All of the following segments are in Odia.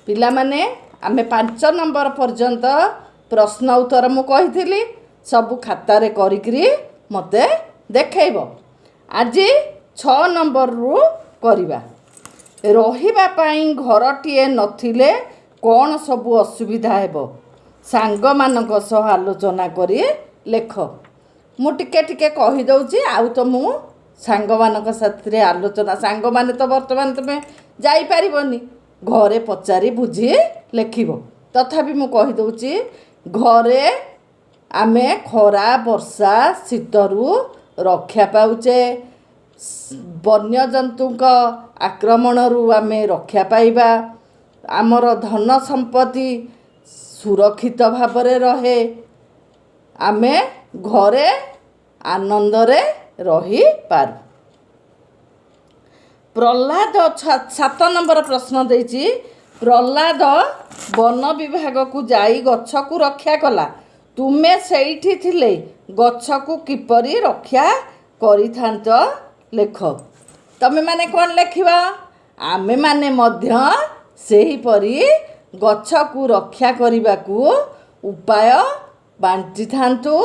ପିଲାମାନେ, ଆମେ 5 ନମ୍ବର ପର୍ଯ୍ୟନ୍ତ ପ୍ରଶ୍ନ ଉତ୍ତର ମୁଁ କହିଥିଲି, ସବୁ ଖାତାରେ କରିକିରି ମୋତେ ଦେଖେଇବ। ଆଜି 6 ନମ୍ବରରୁ କରିବା। ରହିବା ପାଇଁ ଘରଟିଏ ନଥିଲେ କ'ଣ ସବୁ ଅସୁବିଧା ହେବ? ସାଙ୍ଗମାନଙ୍କ ସହ ଆଲୋଚନା କରି ଲେଖ। ମୁଁ ଟିକେ ଟିକେ କହିଦେଉଛି, ଆଉ ତ ମୁଁ ସାଙ୍ଗମାନଙ୍କ ସାଥିରେ ଆଲୋଚନା, ସାଙ୍ଗମାନେ ତ ବର୍ତ୍ତମାନ ତୁମେ ଯାଇପାରିବନି, ଘରେ ପଚାରି ବୁଝି ଲେଖିବ। ତଥାପି ମୁଁ କହିଦେଉଛି, ଘରେ ଆମେ ଖରା, ବର୍ଷା, ଶୀତରୁ ରକ୍ଷା ପାଉଛେ। ବନ୍ୟଜନ୍ତୁଙ୍କ ଆକ୍ରମଣରୁ ଆମେ ରକ୍ଷା ପାଇବା। ଆମର ଧନ ସମ୍ପତ୍ତି ସୁରକ୍ଷିତ ଭାବରେ ରହେ। ଆମେ ଘରେ ଆନନ୍ଦରେ ରହିପାରୁ। ପ୍ରହ୍ଲାଦ, 7 ନମ୍ବର ପ୍ରଶ୍ନ ଦେଇଛି, ପ୍ରହ୍ଲାଦ ବନ ବିଭାଗକୁ ଯାଇ ଗଛକୁ ରକ୍ଷା କଲା। ତୁମେ ସେଇଠି ଥିଲେ ଗଛକୁ କିପରି ରକ୍ଷା କରିଥାନ୍ତ, ଲେଖ। ତମେମାନେ କ'ଣ ଲେଖିବ? ଆମେମାନେ ମଧ୍ୟ ସେହିପରି ଗଛକୁ ରକ୍ଷା କରିବାକୁ ଉପାୟ ବାଣ୍ଟିଥାନ୍ତୁ,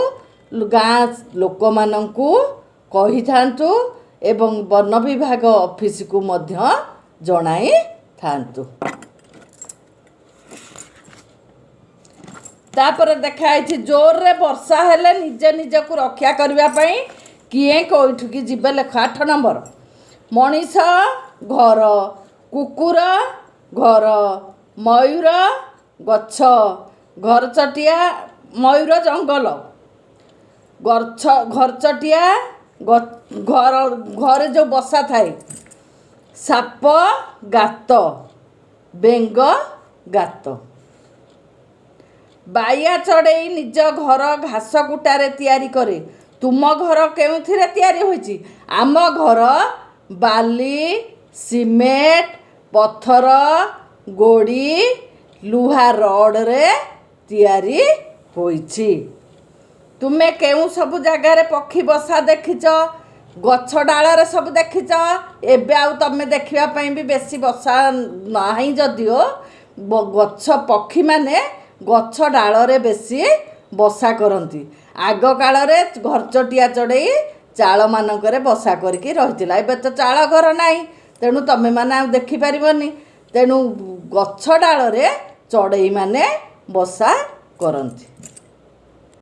ଗାଁ ଲୋକମାନଙ୍କୁ କହିଥାନ୍ତୁ ଏବଂ ବନ ବିଭାଗ ଅଫିସକୁ ମଧ୍ୟ ଜଣାଇଥାନ୍ତୁ। ତାପରେ ଦେଖା ହେଇଛି, ଜୋରରେ ବର୍ଷା ହେଲେ ନିଜେ ନିଜକୁ ରକ୍ଷା କରିବା ପାଇଁ କିଏ କେଉଁଠିକି ଯିବେ, ଲେଖ। 8 ନମ୍ବର, ମଣିଷ ଘର, କୁକୁର ଘର, ମୟୂର ଗଛ, ଘରଚଟିଆ, ମୟୂର ଜଙ୍ଗଲ, ଗଛ, ଘରଚଟିଆ ଘର, ଘରେ ଯେଉଁ ବସା ଥାଏ, ସାପ ଗାତ, ବେଙ୍ଗ ଗାତ। ବାଇଆ ଚଢ଼େଇ ନିଜ ଘର ଘାସ କୁଟାରେ ତିଆରି କରେ। ତୁମ ଘର କେଉଁଥିରେ ତିଆରି ହୋଇଛି? ଆମ ଘର ବାଲି, ସିମେଣ୍ଟ, ପଥର, ଗୋଡ଼ି, ଲୁହା ରଡ଼ରେ ତିଆରି ହୋଇଛି। ତୁମେ କେଉଁ ସବୁ ଜାଗାରେ ପକ୍ଷୀ ବସା ଦେଖିଛ? ଗଛ ଡାଳରେ ସବୁ ଦେଖିଛ। ଏବେ ଆଉ ତମେ ଦେଖିବା ପାଇଁ ବି ବେଶୀ ବସା ନାହିଁ, ଯଦିଓ ଗଛ ପକ୍ଷୀମାନେ ଗଛ ଡାଳରେ ବେଶୀ ବସା କରନ୍ତି। ଆଗ କାଳରେ ଘରଚଟିଆ ଚଢ଼େଇ ଚାଳମାନଙ୍କରେ ବସା କରିକି ରହିଥିଲା। ଏବେ ତ ଚାଳ ଘର ନାହିଁ, ତେଣୁ ତମେମାନେ ଆଉ ଦେଖିପାରିବନି। ତେଣୁ ଗଛ ଡାଳରେ ଚଢ଼େଇମାନେ ବସା କରନ୍ତି।